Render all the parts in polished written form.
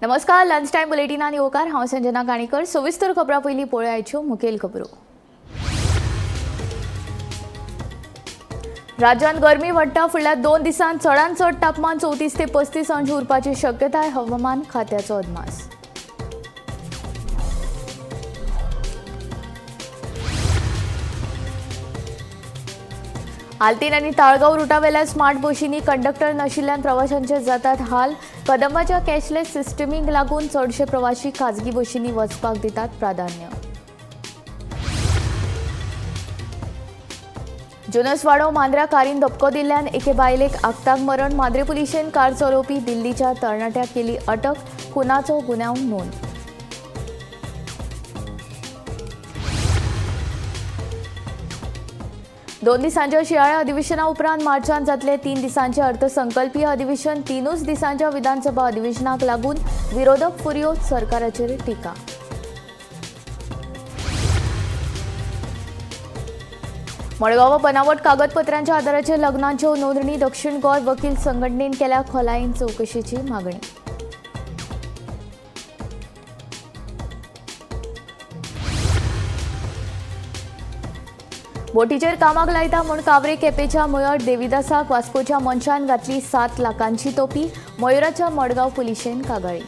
नमस्कार, lunch time बुलेटिनान येवकार. हांव संजना काणीकर. सविस्तर खबरां पयलीं पळोवया मुखेल खबरो. राज्यांत गरमी वाडटा. फुडल्या 2 दिसांत चडांत चड तापमान 34 ते 35 अंश उरपाची शक्यताय, हवामान खात्याचो अदमास. आल्तीन आनी ताळगांव रुटावेल्या स्मार्ट बशींनी कंडक्टर नाशिल्ल्यान प्रवाशांचे जातात हाल. कदंबाच्या कॅशलेस सिस्टमीक लागून चडशे प्रवाशी खाजगी बशींनी वचपाक दितात प्राधान्य. जुनसवाडो मांद्रा कारीन धपको दिल्ल्यान एके बायलेक आक्ताक मरण. मांद्रे पुलिशेन कार चलोवपी दिल्लीच्या तरणाट्याक केली अटक. खुनाचो गुन्यांव नोंद. दोन दिसांच्या शियाळ्या अधिवेशना उपरांत मार्चांत जातले 3 दिसांचे अर्थसंकल्पीय अधिवेशन. 3 दिसांच्या विधानसभा अधिवेशनाक लागून विरोधक फुरयो, सरकाराचेर टिका. मडगांव बनावट कागदपत्रांच्या आधाराचेर लग्नाच्यो नोंदणी. दक्षिण गोंय वकील संघटनेन केल्या खोलायेन चवकशेची मागणी. बोटीचेर कामाक लायता म्हूण कावरे केपेच्या मयर देविदासाक वास्कोच्या मनशान घातली 7 लाखांची तोपी. मयुराच्या मडगांव पुलिशेन कागाळी.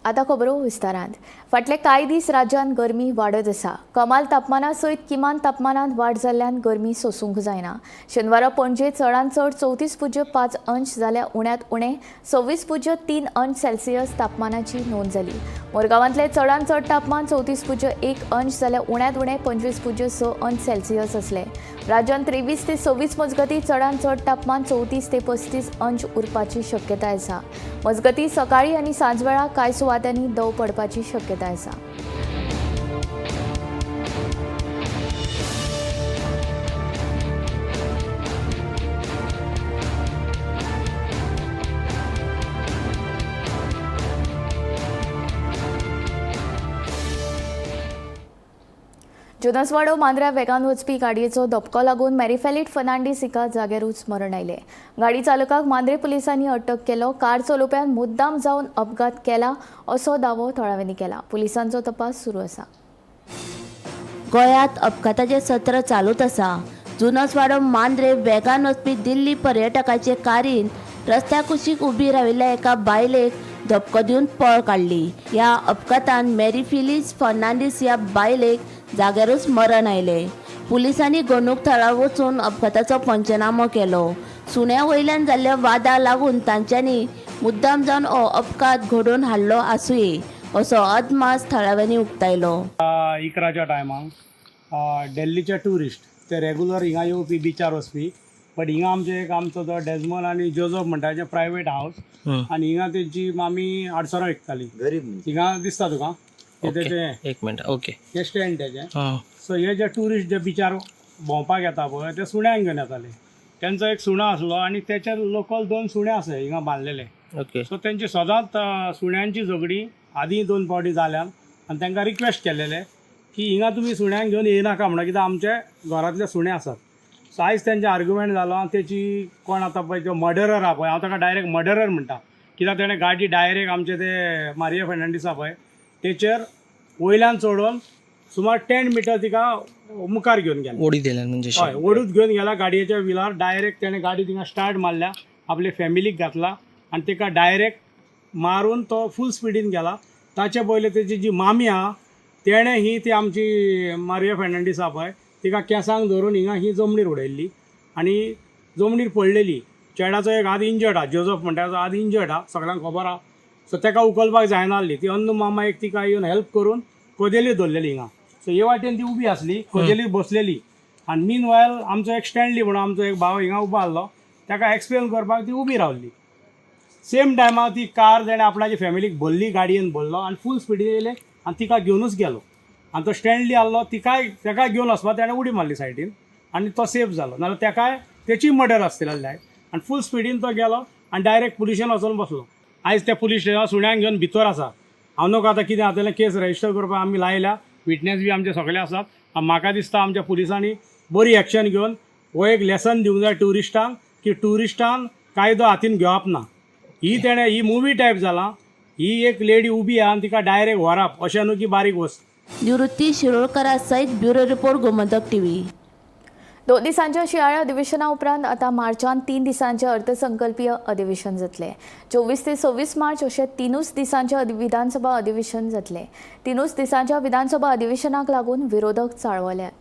आता खबरो विस्तारांत. फाटले कांय दीस राज्यांत गरमी वाडत आसा. कमाल तापमाना सयत किमान तापमानांत वाड जाल्ल्यान गरमी सोसूंक जायना. शेनवारा पणजे चडांत चड 34.5 अंश जाल्यार उण्यांत उणें 26.3 अंश सेल्सियस तापमानाची नोंद जाली. मोरगांवांतलें चडांत चड तापमान 34.1 अंश जाल्यार उण्यांत उणें 25.6 अंश सेल्सियस आसलें. राज्यांत 23 ते 26 मजगतीं चडांत चड तापमान 34 ते 35 अंश उरपाची शक्यताय आसा. मजगतीं सकाळीं आनी सांजवेळा कांय सुवातांनी दंव पडपाची शक्यताय आसा. जुनसवाडो मांद्र्या वेगान वचपी गाडयेचो धपको लागून मॅरीफेलिट फर्नांडीस हिका जाग्यारूच मरण आयलें. गाडी चालकाक मांद्रे पुलिसांनी अटक केलो. कार चलोवप्यान मुद्दाम जावन अपघात केला असो दावो थळाव्यांनी केला. पुलिसांचो तपास सुरू आसा. गोंयांत अपघाताचें सत्र चालूच आसा. जुनसवाडो मांद्रे वेगान वचपी दिल्ली पर्यटकाचे कारीन रस्त्या कुशीक उबी राविल्ल्या एका बायलेक धपको दिवन पळ काडली. ह्या अपघातान मॅरी फिलीस फर्नांडीस ह्या बायलेक जाग्यारूच मरण आयलें. पुलिसांनी घडणूक थळार वचून अपघाताचो पंचनामो केलो. सुण्या वयल्यान जाल्ल्या वादा लागून तांच्यांनी मुद्दाम जावन हो अपघात घडोवन हाडलो आसुये असो अदमास थळाव्यांनी उक्तायलो. 11च्या टायमाक दिल्लीचे ट्युरिस्ट ते रेगुलर हिंगा येवपी, बिचार वचपी, बट हिंगा आमचे एक आमचो तो डेजमन आनी जोजफ म्हणटा तेचें प्रायवेट हावस आनी हिंगा तेंची मामी आडसरां विकताली. हिंगा दिसता तुका हे तेचें एक मिनट. ओके. हे स्टँड तेचें. सो हे जे ट्युरिस्ट जे बिचार भोंवपाक येता पळय, ते सुण्यांक घेवन येताले. तेंचो एक सुणो आसलो आनी तेचे लोकल 2 सुणे आसा हिंगा बांदलेले. ओके. सो तेंची सदांच सुण्यांची झगडी आदीं 2 फावटी जाल्यान आनी तांकां रिक्वेस्ट केलेले की हिंगा तुमी सुण्यांक घेवन येयनाका म्हणून, कित्याक आमचे घरांतले सुणे आसात. सो आयज तेंचे आर्ग्युमेंट जालो आनी तेची कोण आतां पळय तो मर्डरर आहा पळय, हांव ताका डायरेक्ट मर्डरर म्हणटा, कित्याक तेणें गाडी डायरेक्ट आमचे ते मारिया फर्नांडीस आहा पळय तेचेर वयल्यान चडोवन सुमार 10 मिटर तिका मुखार घेवन गेले. ओढी दिल्यान म्हणजे हय, ओडूच घेवन गेला गाडयेच्या विलार. डायरेक्ट तेणें गाडी थिंगा स्टार्ट मारल्या, आपले फॅमिलीक घातला आनी तिका डायरेक्ट मारून तो फूल स्पिडीन गेला. ताचे पयले तेची जी मामी आहा तेणें ही ती आमची मारिया फर्नांडीस आहा पळय तिका केंसांक धरून हिंगा ही जमनीर उडयल्ली आनी जमनीर पडलेली. चेड्याचो एक हात इंजर्ड आहा, जोजफ म्हणटा ताचो हात इंजर्ड आहा, सगळ्यांक खबर आहा. सो ताका उखलपाक जायना आसली. ती अंदू मामा एक तिका येवन हेल्प करून कदेली धरलेली हिंगा. सो हे वाटेन ती उबी आसली, कदेलीर बसलेली आनी मीन वायल आमचो एक स्टँडली म्हणून आमचो एक भाव हिंगा उबो आसलो, ताका एक्सप्लेन करपाक ती उबी रावली. सेम टायमार ती कार तेणें आपणाची फॅमिलीक भरली, गाडयेन भरलो आनी फूल स्पिडीन येयले आनी तिका घेवनूच गेलो. आनी तो स्टँडली आसलो, तिकाय तेकाय घेवन वचपा तेणें उडी मारली सायडीन आनी तो सेफ जालो, नाल्यार तेकाय तेची मर्डर आसतली आसली. आनी फूल स्पिडीन तो गेलो आनी डायरेक्ट पुलिशेन वचोन बसलो. आयज त्या पुलीस स्टेशनार सुण्यांक घेवन भितर आसा. हांव नको आतां कितें जातलें, केस रजिस्टर करपाक आमी लायल्या, विटनेस बी आमचे सगळे आसात. आनी म्हाका दिसता आमच्या पुलिसांनी बरी एक्शन घेवन हो एक लेसन दिवंक जाय ट्युरिस्टांक की ट्युरिस्टान कायदो हातीन घेवप ना. ही तेणें ही मुवी टायप जाला. ही एक लेडी उबी आहा आनी तिका डायरेक्ट व्हरप अशें न्हू की बारीक वस्त. निवृत्ती शिरोडकरा सयत ब्युरो रिपोर्ट, गोमंतक टीव्ही. 2 दिसांच्या शिंयाळ्या अधिवेशना उपरांत आतां मार्चांत 3 दिसांचें अर्थसंकल्पीय अधिवेशन जातलें. 24 ते 26 मार्च अशें 3 दिसांचें विधानसभा अधिवेशन जातलें. 3 दिसांच्या विधानसभा अधिवेशनाक लागून विरोधक चाळवल्यात.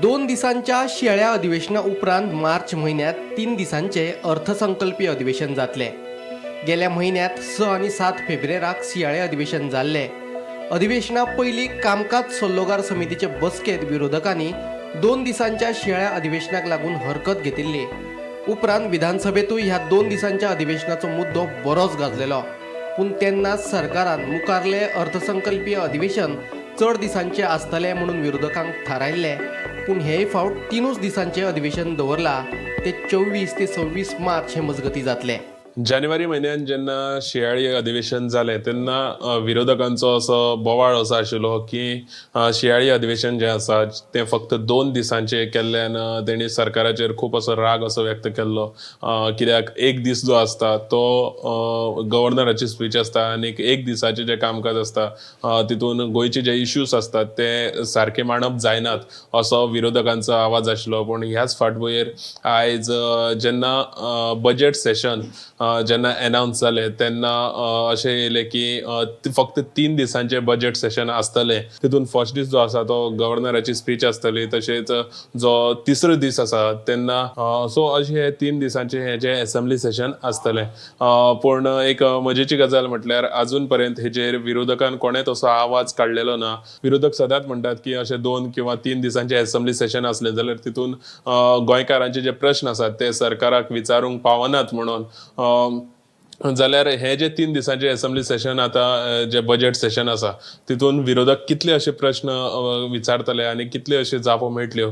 2 दिसांच्या शिंयाळ्या अधिवेशना उपरांत मार्च म्हयन्यांत 3 दिसांचे अर्थसंकल्पीय अधिवेशन जातलें. गेल्या म्हयन्यांत 6 आनी 7 फेब्रेराक शिंयाळें अधिवेशन जाल्लें. अधिवेशना पयलीं कामकाज सल्लोगार समितीचे बसकेंत विरोधकांनी 2 दिसांच्या शिंयाळ्या अधिवेशनाक लागून हरकत घेतिल्ली. उपरांत विधानसभेंतूय ह्या 2 दिसांच्या अधिवेशनाचो मुद्दो बरोच गाजलेलो. पूण तेन्ना सरकारान मुखारले अर्थसंकल्पीय अधिवेशन चड दिसांचे आसतले म्हणून विरोधकांक थारायल्लें. पूण हेय फावट 3 दिसांचें अधिवेशन दवरलां. ते 24 ते 26 मार्च हे मजगतीं जातले. जानेवारी म्हयन्यान जेन्ना शिंयाळी अधिवेशन जालें तेन्ना विरोधकांचो असो बोवाळ असो आशिल्लो की शिंयाळी अधिवेशन जें आसा तें फक्त 2 दिसांचें केल्ल्यान तेणी सरकाराचेर खूब असो राग असो व्यक्त केल्लो. कित्याक एक दीस जो आसता तो गव्हर्नराची स्पीच आसता आनी एक दिसाचें जें कामकाज आसता तितून गोंयचे जे इश्यूज आसतात ते सारके मांडप जायनात असो विरोधकांचो आवाज आशिल्लो. पूण ह्याच फाटभुंयेर आयज जेन्ना बजेट सेशन जेन्ना एनावन्स जालें तेन्ना अशें येयलें की फक्त 3 दिसांचें बजेट सेशन आसतलें. तितून फर्स्ट दीस जो आसा तो गव्हर्नराची स्पीच आसतली, तशेंच जो तिसरो दीस आसा तेन्ना सो अशें हे 3 दिसांचें हें जें एसेंब्ली सेशन आसतलें. पूण एक मजेची गजाल म्हटल्यार अजून पर्यंत हेजेर विरोधकान कोणेच असो आवाज काडलेलो ना. विरोधक सदांच म्हणटात की अशें 2 किंवा 3 दिसांचें एसेंब्ली सेशन आसलें जाल्यार तितून गोंयकारांचे जे प्रश्न आसात ते सरकाराक विचारूंक पावनात म्हणून. जाल्यार हे जे 3 दिसांचे एसेंब्ली सेशन आतां जे बजेट सेशन आसा तितून विरोधक कितले अशे प्रश्न विचारतले आनी कितले अशे जापो मेळटल्यो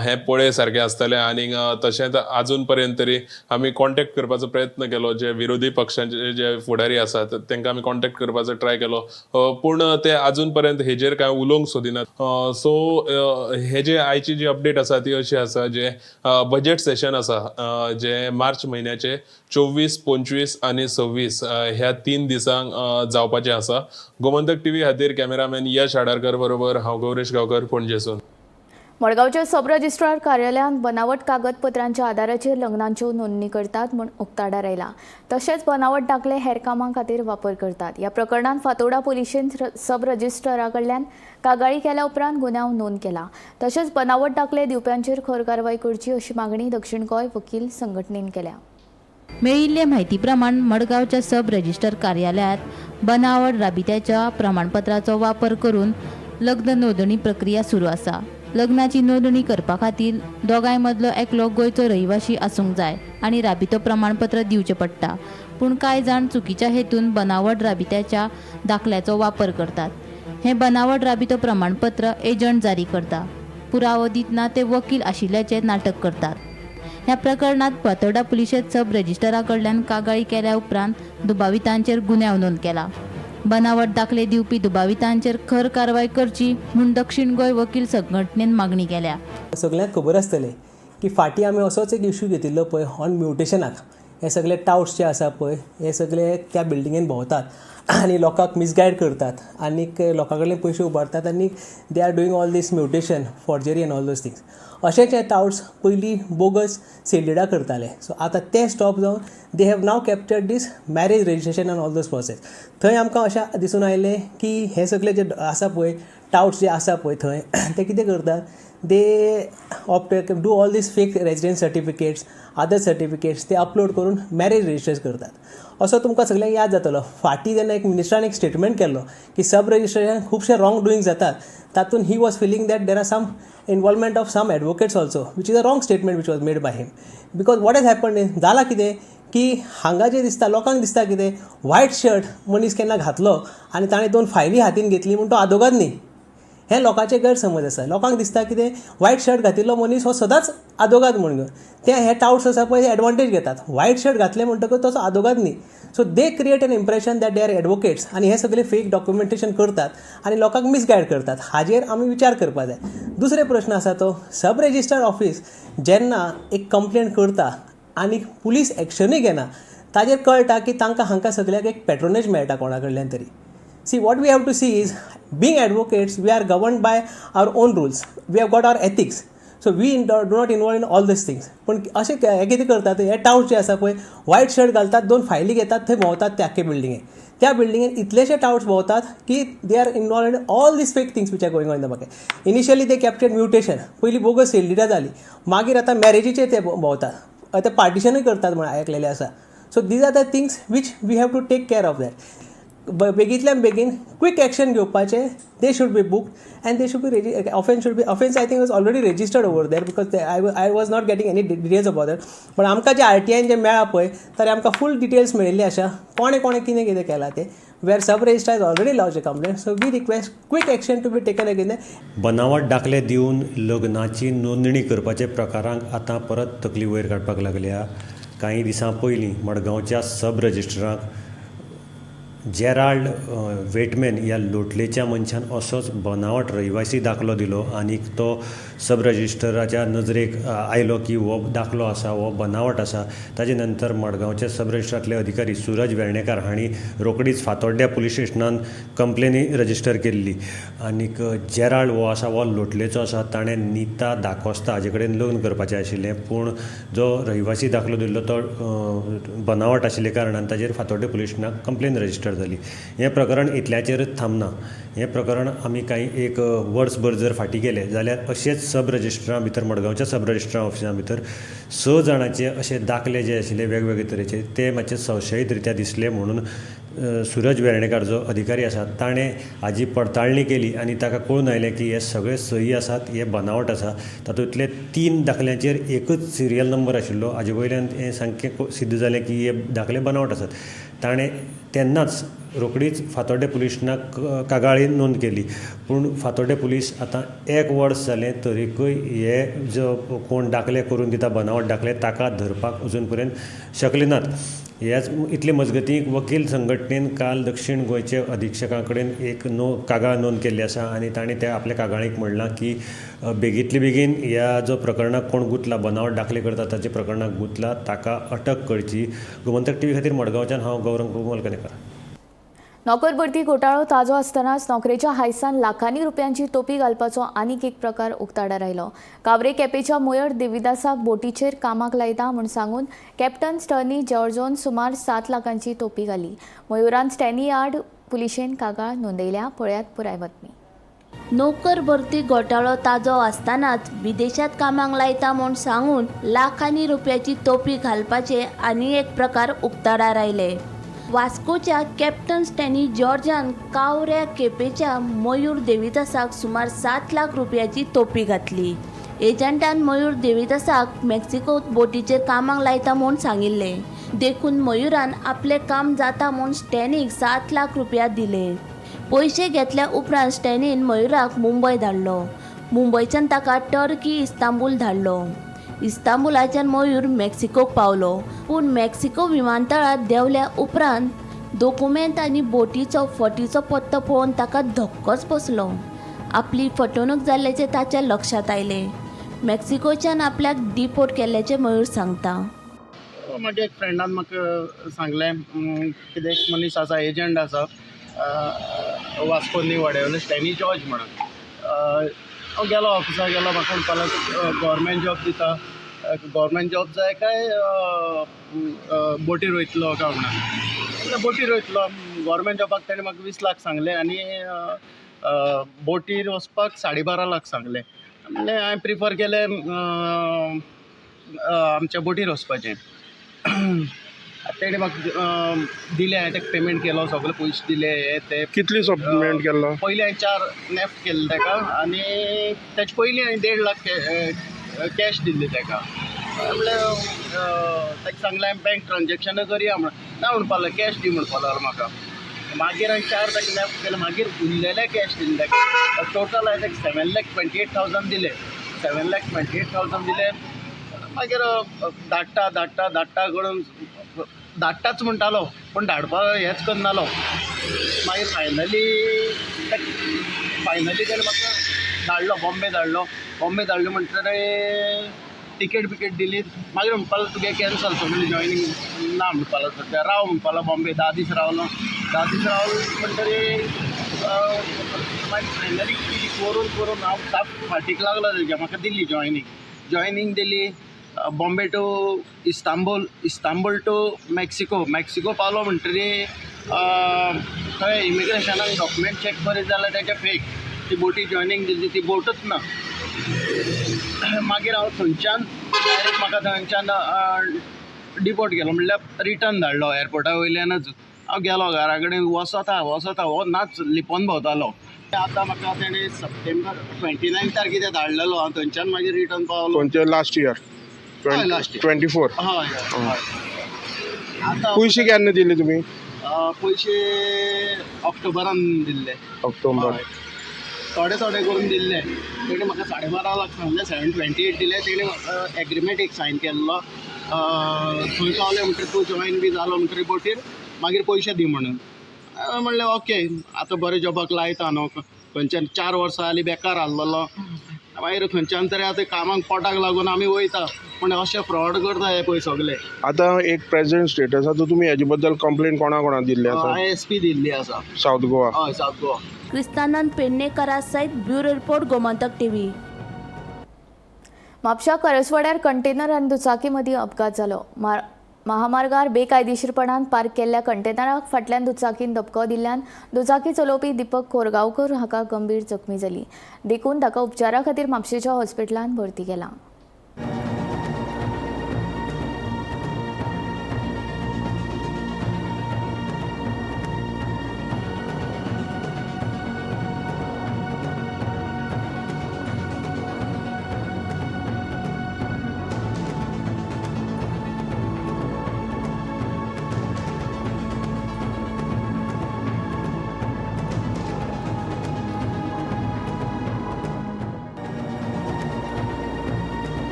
हें पळय सारकें आसतलें. आनी तशेंच आजून पर्यंत तरी आमी कॉन्टेक्ट करपाचो प्रयत्न केलो, जे विरोधी पक्षांचे जे फुडारी आसात तांकां आमी कॉन्टेक्ट करपाचो ट्राय केलो, पूण ते आजून पर्यंत हेजेर कांय उलोवंक सोदिनात. सो हे जे आयची जी अपडेट आसा ती अशी आसा, जे बजेट सेशन आसा जे मार्च म्हयन्याचे 24, 25 आनी 26 ह्या 3 दिसांक जावपाचें आसा. गोमंतक टीव्ही खातीर कॅमेरामॅन यश आडारकर बरोबर हांव गौरेश गांवकर, पणजेसून. मडगांवच्या सब रजिस्ट्रार कार्यालयांत बनावट कागदपत्रांच्या आदाराचेर लग्नांच्यो नोंदणी करतात म्हूण उक्ताडार आयला. तशेंच बनावट दाखले हेर कामां खातीर वापर करतात. ह्या प्रकरणांत फातोर्डा पुलिशेन सब रजिस्ट्रारा कडल्यान कागाळी केल्या उपरांत गुन्यांव नोंद केला. तशेंच बनावट दाखले दिवप्यांचेर खर कारवाय करची अशी मागणी दक्षिण गोंय वकील संघटनेन केल्या. मेळिल्ले म्हायती प्रमाण मडगांवच्या सब रजिस्टर कार्यालयांत बनावट राबित्याच्या प्रमाणपत्राचो वापर करून लग्न नोंदणी प्रक्रिया सुरू आसा. लग्नाची नोंदणी करपा खातीर दोगांय मदलो एकलो गोंयचो रहिवाशी आसूंक जाय आनी राबितो प्रमाणपत्र दिवचें पडटा. पूण कांय जाण चुकीच्या हेतून बनावट राबित्याच्या दाखल्याचो वापर करतात. हें बनावट राबितो प्रमाणपत्र एजंट जारी करता. पुरावो दितना ते वकील आशिल्ल्याचें नाटक करतात. ह्या प्रकरणात फातोर्डा पुलिशेंत सब रजिस्ट्रारा कडल्यान कागाळी केल्या उपरांत दुबावितांचेर गुन्यांव नोंद केला. बनावट दाखले दिवपी दुबावितांचेर खर कारवाय करची म्हूण दक्षिण गोंय वकील संघटनेन मागणी केल्या. सगल्यांक खबर आसतलें की फाटीं आमी असोच एक इशू घेतिल्लो पळय ऑन म्युटेशनाक. हे सगळे टावट्स जे आसा पळय हे सगळे त्या बिल्डिंगेन भोंवतात आनी लोकांक मिसगायड करतात आनीक लोकां कडल्यान पयशे उबारतात आनी they are doing all this mutation, forgery and all those things. अशेच हे टावट्स पयलीं बोगस सेलिडा करताले. सो आतां ते स्टॉप जावन they have now captured this marriage registration and all those process. थंय आमकां अशें दिसून आयलें की हे सगळे जे आसा पळय टावट्स जे आसा पळय थंय ते कितें करतात, they opt do all these fake residence certificates, other certificates ते अपलोड करून मॅरेज रजिस्टर करतात. असो तुमकां सगळ्यांक याद जातलो फाटीं जेन्ना एक मिनिस्टरान एक स्टेटमेंट केल्लो की सब रजिस्ट्रेशन खुबशे रॉंग डुईंग जातात, तातूंत he was feeling that there are some involvement of some advocates also, which is a wrong statement which was made by him. Because what has happen is जालां कितें की हांगा जें दिसता लोकांक दिसता कितें व्हायट शर्ट मनीस केन्ना घातलो आनी ताणें 2 फायली हातीन घेतली म्हूण तो आदोगाद न्ही. हे लोकांचे गैरसमज आसा. लोकांक दिसता कितें वायट शर्ट घातिल्लो मनीस हो सदांच आदोगाद म्हूण घेवन ते हे टावट्स आसा पळय, हे एडवांटेज घेतात. वायट शर्ट घातले म्हणटकच तसो आदोगाद न्ही. So they create an impression that they are advocates आनी हे सगळे फेक डॉक्युमेंटेशन करतात आनी लोकांक मिसगायड करतात. हाजेर आमी विचार करपाक जाय. दुसरे प्रश्न आसा तो सब रजिस्ट्रार ऑफिस जेन्ना एक कंप्लेन करता आनी पुलीस एक्शनूय घेना, ताजेर कळटा की तांकां हांकां सगळ्याक एक पेट्रोनेज मेळटा कोणा कडल्यान तरी. See, what we have to see is, being advocates, we are governed by our own rules. We have got our ethics. So we do not involve in all these things. पण अशें हे कितें करतात, हे टावट जे आसा पळय, वायट शर्ट घालतात, दोन फायली घेतात, थंय भोंवतात ते आख्खे बिल्डिंगेन. त्या बिल्डिंगेन इतलेशे टावट्स भोंवतात की they are involve in all these fake things which are going on in the market. Initially they captured mutation, पयलीं बोगस सेल डिडां जाली, मागीर आतां मॅरेजीचेर ते भोंवतात, आतां पार्टिशनूय करतात म्हण आयकलेलें आसा. So these are the things which we have to take care of that. बेगींतल्यान बेगीन क्विक एक्शन घेवपाचें. They should be booked and they should be offence should be offence I think was already registered over there because I was not getting any details about that. पण आमकां जे आरटीआयन जे मेळ्ळा पळय, तर आमकां फूल details मेळिल्ली आसा, कोणें कोणें कितें कितें केलां तें, where sub registrar is already lodge a complaint. So we request quick action to be taken against. बनावट दाखले दिवन लग्नाची नोंदणी करपाचे प्रकारांक आतां परत तकली वयर काडपाक लागल्या. कांय दिसां पयलीं मडगांवच्या सब रजिस्ट्राराक जेराल्ड वेटमॅन ह्या लोटलेच्या मनशान असोच बनावट रहिवासी दाखलो दिलो आनी तो सब रजिस्टराच्या नजरेक आयलो की हो दाखलो आसा हो बनावट आसा. ताजे नंतर मडगांवचे सब रजिस्ट्रांतले अधिकारी सुरज वेर्णेकार हांणी रोखडीच फातोड्ड्या पुलीस स्टेशनान कंप्लेनी रजिस्टर केल्ली. आनीक जेराल्ड हो आसा हो लोटलेचो आसा. ताणें निता दाकोस्ता हाजे कडेन लग्न करपाचें आशिल्लें, पूण जो रहिवासी दाखलो दिल्लो तो बनावट आशिल्ल्या कारणान ताजेर फातोड्डें पुलीस स्टेशनाक कंप्लेन रजिस्टर जाली. हें प्रकरण इतल्याचेरच थांबना. हें प्रकरण आमी कांय एक वर्सभर जर फाटीं गेले जाल्यार अशेंच सब रजिस्ट्रां भितर, मडगांवच्या सब रजिस्ट्रां ऑफिसा भितर 6 जाणांचे अशे दाखले जे आशिल्ले वेगवेगळे तरेचे ते मातशे संशयीत रित्या दिसले म्हणून सुरज वेर्णेकार जो अधिकारी आसा ताणें हाजी पडताळणी केली आनी ताका कळून आयलें की हे सगळे सही आसात, हे बनावट आसा. तातूंतले 3 दाखल्यांचेर एकच सिरियल नंबर आशिल्लो. हाजे वयल्यान हें सामकें सिद्ध जालें की हे दाखले बनावट आसात. ताणें तेन्नाच रोखडीच फातोड्डें पुलीस स्टेशनाक कागाळी नोंद केली. पूण फातोड्डें पुलीस आतां 1 वर्स जालें तरीकय हे जो कोण दाखले करून दिता बनावट दाखले ताका धरपाक अजून पर्यंत शकले नात. ह्याच इतले मजगतीं वकील संघटनेन काल दक्षीण गोंयचे अधिक्षकां कडेन एक कागाळ नोंद केल्ली आसा आनी तांणी त्या आपल्या कागाळीक म्हणलां की बेगींतले बेगीन ह्या जो प्रकरणाक कोण गुंतला, बनावट दाखले करता ताचे प्रकरणाक गुंतला ताका अटक करची. गोमंतक टीव्ही खातीर मडगांवच्यान हांव गौरंग प्रभू. नोकर भरती घोटाळो ताजो आसतनाच नोकरेच्या हायसान लाखांनी रुपयांची तोपी घालपाचो आनीक एक प्रकार उक्ताडार आयलो. कावरे केपेच्या मयर देविदासाक बोटीचेर कामाक लायता म्हूण सांगून कॅप्टन स्टर्नी जॉर्जोन सुमार 7 लाखांची तोपी घाली. मयुरान स्टॅनी आड पुलिशेन कागाळ नोंदयल्या. पळयात पुराय बातमी. नोकर भरती घोटाळो ताजो आसतनाच विदेशात कामाक लायता म्हूण सांगून लाखांनी रुपयाची तोपी घालपाचे आनी एक प्रकार उक्ताडार आयले. वास्कोच्या कॅप्टन स्टॅनी जॉर्जान कावऱ्या केपेच्या मयूर देविदासाक सुमार 7 लाख रुपयाची तोपी घातली. एजंटान मयूर देविदासाक मेक्सिकोत बोटीचेर कामाक लायता म्हूण सांगिल्लें, देखून मयुरान आपलें काम जाता म्हूण स्टॅनीक 7 लाख रुपया दिले. पयशे घेतल्या उपरांत स्टॅनीन मयुराक मुंबय धाडलो. मुंबयच्यान ताका टर्की इस्तांबूल धाडलो. इस्तांबुलाच्यान मयूर मेक्सिकोक पावलो, पूण मेक्सिको विमानतळार देंवल्या उपरांत दोकुमेंत आनी बोटीचो फटीचो पत्तो पळोवन ताका धक्कोच बसलो. आपली फटवणूक जाल्ल्याचें ताच्या लक्षांत आयलें. मेक्सिकोच्यान आपल्याक डिपोर्ट केल्ल्याचें मयूर सांगता. म्हज्या एक फ्रेंडान म्हाका सांगलें, कितें एक मनीस आसा, एजंट आसा वास्को न्यू वाड्यावयलो स्टॅनी जॉर्ज म्हणून. हांव गेलो ऑफिसाक गेलो, म्हाका म्हणपाक लागलो गव्हर्मेंट जॉब दिता, गव्हर्मेंट जॉब जाय काय बोटीर वयतलो काय म्हणून. बोटीर वयतलो. गव्हर्मेंट जॉबाक ताणें म्हाका 20 लाख सांगलें आनी बोटीर वचपाक 12.5 लाख सांगलें. म्हणलें हांवें प्रिफर केलें आमच्या बोटीर वचपाचें. तेणें म्हाका दिलें, हांवें ताका पेमेंट केलो, सगळे पयशे दिले हे ते. कितली पेमेंट केल्लो? पयलीं हांवें 4 नॅफ्ट केल्ले ताका आनी तेचे पयलीं हांवें 1.5 लाख कॅश दिल्ली ताका. म्हणल्यार ताका सांगलें हांवें बँक ट्रान्जॅक्शनां करया म्हणून. ना म्हणपाक लागलो, कॅश दी म्हणपाक लागलो म्हाका. मागीर हांवें 4 लाख लेफ्ट केले. मागीर उरलेले कॅश दिले. टोटल हांवें ताका 7,28,000 दिले. 7,28,000 दिले. मागीर धाडटा धाडटा धाडटा करून धाडटाच म्हणटालो, पूण धाडपाक हेंच करनालो. मागीर फायनली फायनली तेणें म्हाका धाडलो, बॉम्बे धाडलो. बॉम्बे धाडलो म्हणटकीर टिकेट बिकेट दिली. मागीर म्हणपाक लागलो, तुगे कॅन्सल सगळें, जॉयनींग ना म्हणपाक लागलो. सद्या राव म्हणपाक लागलो. बॉम्बे 10 दीस रावलो. 10 दीस रावलो म्हणटकीर मागीर फायनली कितें करून करून हांव साप फाटीक लागलो तेज्या. म्हाका दिली joining. Joining Delhi, Bombay to Istanbul, Istanbul to Mexico. Mexico पावलो म्हणटकीर थंय इमिग्रेशनान डॉक्युमेंट चॅक करीत जाल्यार तेजे फेक. ती बोटी जॉयनींग दिली ती बोटूच ना. मागीर हांव थंयच्यान डायरेक्ट म्हाका थंयच्यान डिपोर्ट केलो, म्हणल्यार रिटर्न धाडलो एअरपोर्टा वयल्यानच. हांव गेलो घरा कडेन. वचता वचता हो नाच लिपोन भोंवतालो. आतां म्हाका तेणें सप्टेंबर 29 तारखेर धाडलेलो. हांव थंयच्यान मागीर रिटर्न पावलो. खंयचे लास्ट इयर? हय, last year. 24? हय हय आतां. पयशे केन्ना दिले तुमी? पयशे ऑक्टोबरान दिल्ले. ऑक्टोबर? हय, थोडे थोडे करून दिल्ले. तेणे म्हाका 12.5 लाख सांगले, 7.28 दिले. तेणे म्हाका एग्रीमेंट एक सायन केल्लो, थंय पावले म्हणटकीर तूं जॉयन बी जालो म्हणटकीर बोटीर मागीर पयशे दी म्हणून. हांवें म्हणलें ओके, आतां बरें जॉबाक लायता न्हू. खंयच्यान 4 वर्सां जालीं बेकार आहलोलो. मागीर खंयच्यान तरी आतां कामाक पोटाक लागून आमी वयता, पूण अशें फ्रॉड करता हे पळय सगळे. आतां एक प्रेझेंट स्टेटस आसा, तुमी हेजे बद्दल कंप्लेन कोणा कोणाक दिल्ली आसा? हांवें एस पी दिल्ली आसा. सावथ गोवा? हय, सावथ गोवा. क्रिस्तानंद पेडणेकरा सयत ब्युरो रिपोर्ट, गोमंतक टीव्ही. म्हापशा करसवाड्यार कंटेनर आनी दुचाकी मदीं अपघात जालो. महामार्गार बेकायदेशीरपणान पार्क केल्ल्या कंटेनराक फाटल्यान दुचाकीन धपको दिल्ल्यान दुचाकी चलोवपी दीपक कोरगांवकर हाका गंभीर जखमी जाली. देखून ताका उपचारा खातीर म्हापशेच्या हॉस्पिटलांत भरती केला.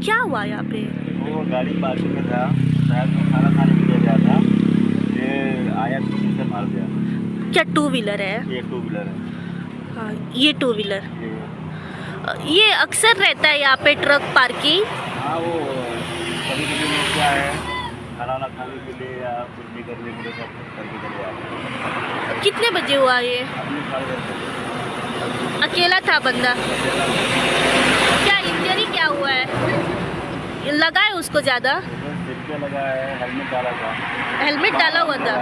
क्या हुआ यहाँ पे? वो गाड़ी पार्किंग में था, शायद वो खाना खाने के लिए गया था. ये आया, पीछे से मार दिया. क्या टू व्हीलर है? ये टू व्हीलर है. हाँ, ये टू व्हीलर. ये. ये अक्सर रहता है यहाँ पे ट्रक पार्किंग? हाँ, वो कभी कभी लोग क्या है, खाना वाना खाने के लिए या कुछ भी करने के लिए सब करके चले जाते हैं. कितने बजे हुआ ये? अपने 10:30. अकेला था बंदा? क्या इंजरी क्या हुआ है? लगा है उसको ज़्यादा? सिर पे लगा है. हेलमेट डाला था. हेलमेट डाला हुआ था?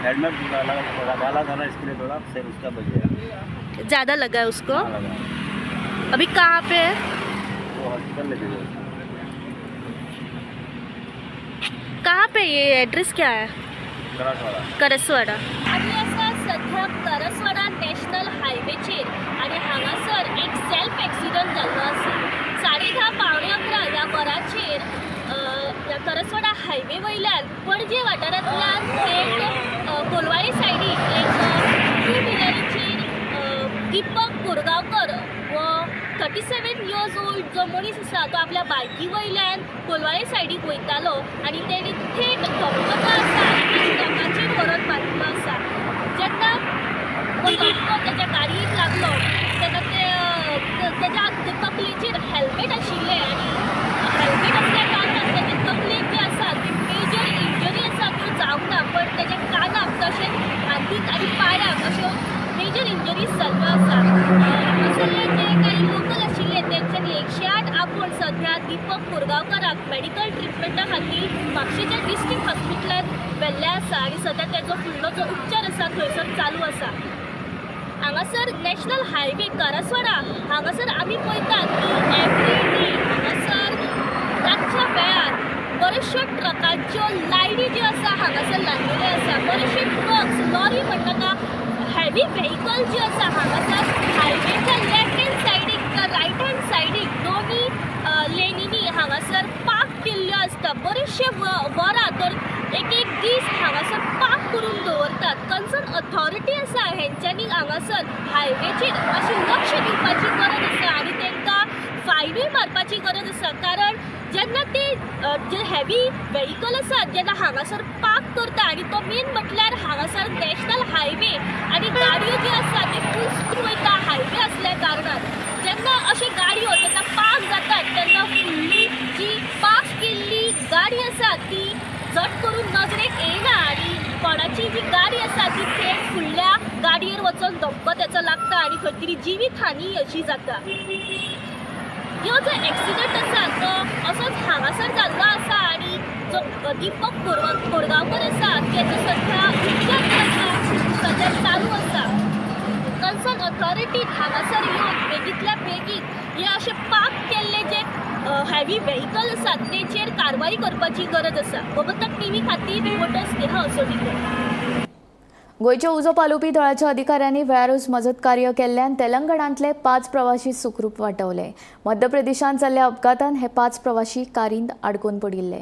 हेलमेट डाला डाला था ना, इसके लिए थोड़ा सिर उसका बच गया. ज़्यादा लगा है उसको? हाँ, लगा है. अभी कहाँ पे है? वो हॉस्पिटल लेके गए. कहाँ पे? ये एड्रेस क्या है? करासवाड़ा. करसवाडा. आनी आसा सध्या करसवाडा नॅशनल हायवेचेर आनी हांगासर एक सेल्फ एक्सिडंट जाल्लो आसा. 10:30 10:45 ह्या वराचेर ह्या करसवाडा हायवे वयल्यान पणजे वाठारांतल्यान थेट कोलवाळे सायडीक एक टू व्हिलरीचेर दीपक कोरगांवकर हो 37 इयर्स ओल्ड जो मनीस आसा, तो आपल्या बायकी वयल्यान कोलवाळे सायडीक वयतालो आनी तेणी थेट धपको जो आसा ट्रकाचेर व्हरोन मारिल्लो आसा. जेन्ना हो धपको तेच्या गाडयेक लागलो तेन्ना ते तेच्या तकलेचेर हेल्मेट आशिल्लें आनी हेल्मेट आसल्या कारणान तेजे तकलेक जी आसा ती मेजर इंजरी आसा त्यो जावंक ना, पण तेच्या कानाक तशेंच हातीक आनी पांयाक अश्यो मेजर इंजरीज जाल्ल्यो आसा. हांगासरले जे काही लोकल आशिल्ले तेंच्यांनी 108 आपोवन सध्या दीपक कोरगांवकराक मेडिकल ट्रिटमेंटा खातीर म्हापशेच्या डिस्ट्रिक्ट हॉस्पिटलांत व्हेल्लें आसा आनी सध्या तेजो फुडलो जो उपचार आसा थंयसर चालू आसा. हांगासर नॅशनल हायवे करसवाडा हांगासर आमी पळयतात की एवरी डे हांगासर रातच्या वेळार बऱ्योचश्यो ट्रकांच्यो लायनी ज्यो आसा हांगासर लागलेल्यो आसा. बरेचशे ट्रक्स, लॉरी म्हणनाका, हेवी व्हेकल जी आसा हांगासर हायवेच्या लेफ्ट हँड सायडीक, रायट हँड सायडीक दोनी लेनींनी हांगासर जेन्ना ते जे हेवी व्हेकल आसात जेन्ना हांगासर पार्क करता आनी तो मेन म्हटल्यार हांगासर नॅशनल हायवे आनी गाडयो ज्यो आसा ते फूल स्पीड वयता हायवे आसल्या कारणान. जेन्ना अशे गाडयो जेन्ना पार्क जातात तेन्ना फुडली जी पार्क केल्ली गाडी आसा ती झट करून नजरेक येयना आनी कोणाची जी गाडी आसा ती थेट फुडल्या गाडयेर वचून धपको तेचो लागता आनी खंय तरी जिवीत हानी अशी जाता. ह्यो जो एक्सिडंट आसा तो असोच हांगासर जाल्लो आसा आनी जो दीपक कोरगांवकर आसा तेचो सध्या उपचार आसा सध्या चालू आसा. कन्सर्न ऑथॉरिटीन हांगासर येवन बेगींतल्या बेगीन हे अशे पार्क केल्ले जे हेवी व्हेकल आसात तेचेर कारवाई करपाची गरज आसा. गोमंतक टीव्ही खातीर रिपोर्टर स्नेहा असोडीकर. गोंयच्या उजो पालोवपी दळाच्या अधिकाऱ्यांनी वेळारूच मजत कार्य केल्ल्यान तेलंगणांतले 5 प्रवासी सुखरूप वाटवले. मध्य प्रदेशांत जाल्ल्या अपघातान हे 5 प्रवासी कारींत आडकून पडिल्ले.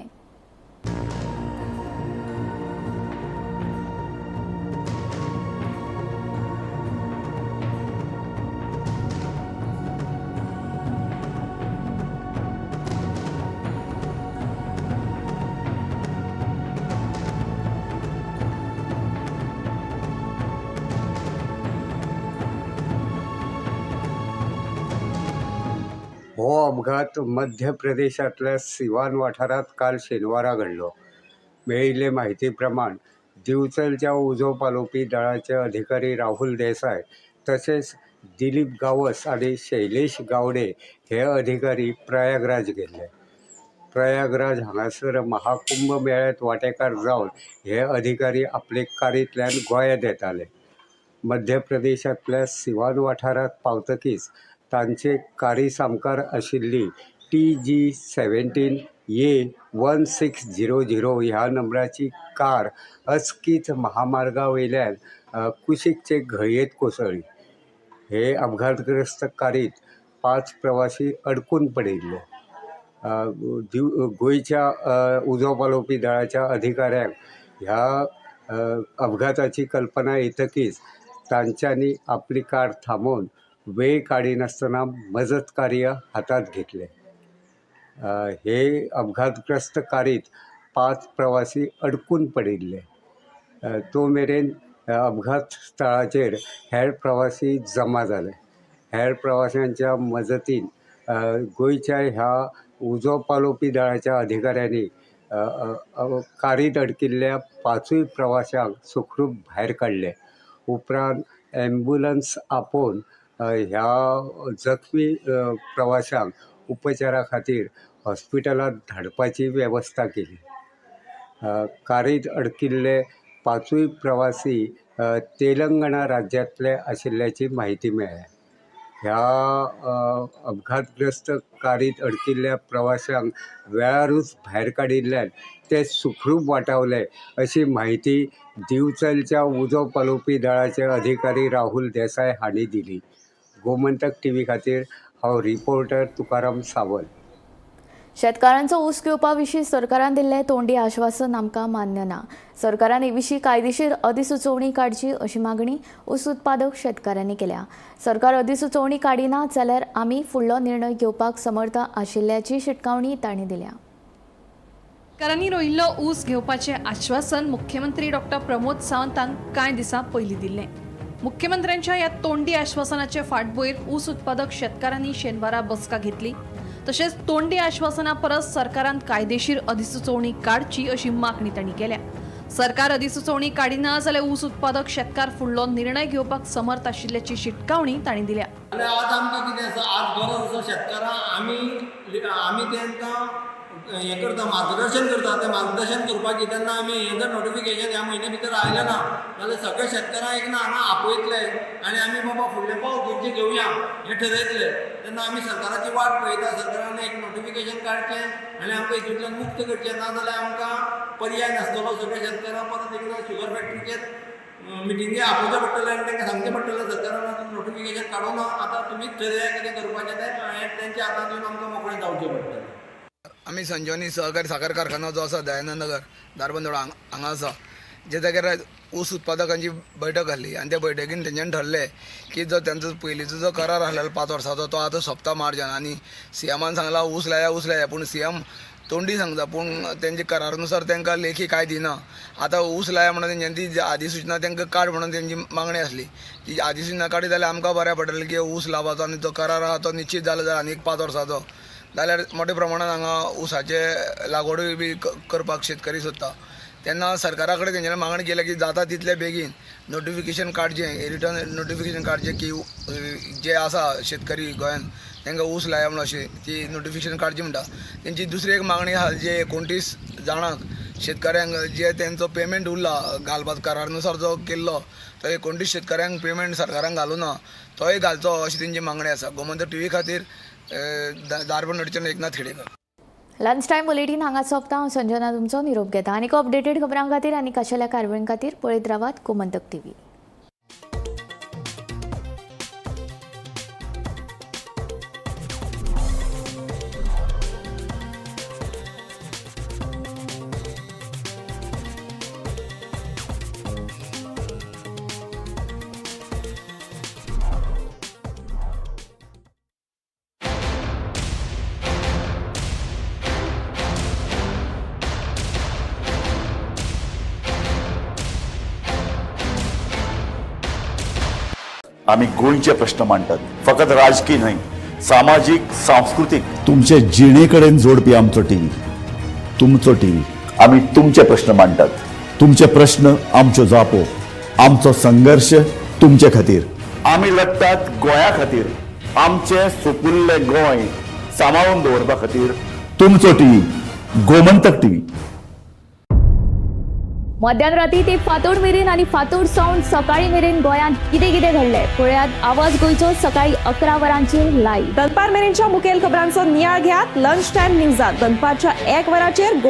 हो अपघात मध्य प्रदेशांतल्या सिवान वाठारांत काल शेनवारा घडलो. मेळिल्ले म्हायती प्रमाण दिवचलच्या उजो पालोवपी दळाचे अधिकारी राहुल देसाय तशेंच दिलीप गावस आनी शैलेश गावडे हे अधिकारी प्रयागराज गेल्ले. प्रयागराज हांगासर महाकुंभ मेळ्यांत वांटेकार जावन हे अधिकारी आपले कारींतल्यान गोंयांत येताले. मध्य प्रदेशांतल्या सिवान वाठारांत पावतकीच तांचे कारी सामकार आशिल्ली TG 17 A 1600 ह्या नंबराची कार अचकीत महामार्गा वयल्यान कुशीकचे घळयेंत कोसळ्ळी. हे अपघातग्रस्त कारींत 5 प्रवासी अडकून पडिल्ले. गोंयच्या उजो पालोवपी दळाच्या अधिकाऱ्यांक ह्या अपघाताची कल्पना येतकीच तांच्यांनी आपली कार थांबोवन वेळ काडिनासतना मजत कार्य हातांत घेतलें. हे अपघातग्रस्त कारींत 5 प्रवासी अडकून पडिल्ले. तो मेरेन अपघात स्थळाचेर हेर प्रवासी जमा जाले. हेर प्रवाशांच्या मजतीन गोंयच्या ह्या उजो पालोवपी दळाच्या अधिकाऱ्यांनी कारींत अडकिल्ल्या 5 प्रवाशांक सुखरूप भायर काडले. उपरांत ॲम्ब्युलन्स आपोवन ह्या जखमी प्रवाशांक उपचारा खातीर हॉस्पिटलांत धाडपाची वेवस्था केली. कारींत अडकिल्ले 5 प्रवासी तेलंगणा राज्यांतले आशिल्ल्याची म्हायती मेळ्ळ्या. ह्या अपघातग्रस्त कारींत अडकिल्ल्या प्रवाशांक वेळारूच भायर काडिल्ल्यान ते सुखरूप वाटावले अशी म्हायती दिवचलच्या उजो पालोवपी दळाचे अधिकारी राहुल देसाय हांणी दिली. गोमंतक टीव्ही खातीर हांव रिपोर्टर तुकाराम सावंत. शेतकारांचो ऊस घेवपा विशीं सरकारान दिल्लें तोंडी आश्वासन आमकां मान्य ना. सरकारान हे विशीं कायदेशीर अधिसुचोवणी काडची अशी मागणी ऊस उत्पादक शेतकारांनी केल्या. सरकार अधिसुचोवणी काडिना जाल्यार आमी फुडलो निर्णय घेवपाक समर्थ आशिल्ल्याची शिटकावणी तांणी दिल्या. शेतकारांनी रोयिल्लो ऊस घेवपाचें आश्वासन मुख्यमंत्री डॉक्टर प्रमोद सावंतान कांय दिसां पयलीं दिल्लें. मुख्यमंत्र्यांच्या ह्या तोंडी आश्वासनाचे फाटभुंयेर ऊस उत्पादक शेतकारांनी शेनवारा बसका घेतली. तशेंच तोंडी आश्वासना परस सरकारान कायदेशीर अधिसुचोवणी काडची अशी मागणी तांणी केल्या. सरकार अधिसुचोवणी काडिना जाल्यार ऊस उत्पादक शेतकार फुडलो निर्णय घेवपाक समर्थ आशिल्ल्याची शिटकावणी तांणी दिल्या. आज आमकां कितें आसा, आज गरज आसा शेतकारांक आमी तांकां हें करता, मार्गदर्शन करता. तें मार्गदर्शन करपाची तेन्ना आमी हें जर नोटिफिकेशन ह्या म्हयन्या भितर आयलें ना जाल्यार सगळे शेतकारांक एक ना हांगा आपयतले आनी आमी बाबा फुडलें पावल खंयचें घेवया हें ठरयतले. तेन्ना आमी सरकाराची वाट पळयता, सरकारान एक नोटिफिकेशन काडचें आनी आमकां हितूंतल्यान मुक्त करचें, ना जाल्यार आमकां पर्याय नासतलो. सगळे शेतकारांक परत एकदां शुगर फॅक्टरीचेर मिटिंगे आपोवचें पडटलें आनी तांकां सांगचें पडटलें सरकारान नोटिफिकेशन काडूं ना, आतां तुमीच ठरया कितें करपाचें तें, तेंच्या हातांत दिवन आमकां मोकळें जावचें पडटलें. आमी संजीवनी सहकारी साखर कारखाना जो आसा दयानंद नगर धारबांदोडा हांगा आसा, जे जाग्यार ऊस उत्पादकांची बैठक जाल्ली आनी त्या बैठकीन तेंच्यांनी ठरलें की जो तेंचो पयलींचो जो करार आसलेलो 5 वर्सांचो तो आतां सोंपता मार्चान आनी सीएमान सांगला ऊस लाया ऊस लाया, पूण सीएम तोंडी सांगता पूण तेंचे करारानुसार तांकां लेखी कांय दिना. आतां ऊस लाया म्हणून तेंच्यांनी ती अधिसुचना तांकां काड म्हणून तेंची मागणी आसली. ती अधिसुचना काडली जाल्यार आमकां बऱ्या पडटलें की ऊस लावपाचो आनी जो करार आहा तो निश्चीत जालो जाल्यार आनी एक 5 वर्साचो जाल्यार मोठ्या प्रमाणान हांगा ऊसाचे लागवडूय बी करपाक शेतकरी सोदता. तेन्ना सरकारा कडेन तेंच्यांनी मागणी केल्या की जाता तितले बेगीन नोटिफिकेशन काडचें, रिटर्न नोटिफिकेशन काडचें की जे आसा शेतकरी गोंयान तांकां ऊस लाया म्हणून अशें ती नोटिफिकेशन काडची म्हणटा. तेंची दुसरी एक मागणी आहा, जे 29 जाणांक शेतकऱ्यांक जे तेंचो पेमेंट उरला घालपाक करारानुसार जो केल्लो तो 29 शेतकऱ्यांक पेमेंट सरकारान घालूं ना, तोय घालचो अशी तेंची मागणी आसा. गोमंतक टीव्ही खातीर धारबंदोडेच्यान Eknath Khedekar. Lunch time bulletin हांगा सोंपता. हांव संजना तुमचो निरोप घेता. आनीक अपडेटेड खबरां खातीर आनी खाशेल्या कारवायां खातीर पळयत रावात गोमंतक टीव्ही. आमी गोंयचे प्रश्न मांडटात, फकत राजकी न्हय, सामाजीक, सांस्कृतीक, तुमचे जिणे कडेन जोडपी आमचो टीव्ही, तुमचो टीव्ही. आमी तुमचे प्रश्न मांडटात, तुमचे प्रश्न आमच्यो जापो, आमचो संघर्श तुमचे खातीर. आमी लढटात गोंया खातीर, आमचें सुपुल्लें गोंय सांबाळून दवरपा खातीर. तुमचो टीव्ही, गोमंतक टीव्ही. मध्यान राती ते फातोड मेरेन आनी फातोड सावन सकाळी मेरेन गोंयांत कितें कितें घडलें पळयात आवाज गोंयचो सकाळी 11 वरांचेर लायव्ह. दनपार मेरेनच्या मुखेल खबरांचो नियाळ घेयात लंच टायम न्यूजात दनपारच्या 1 वराचेर.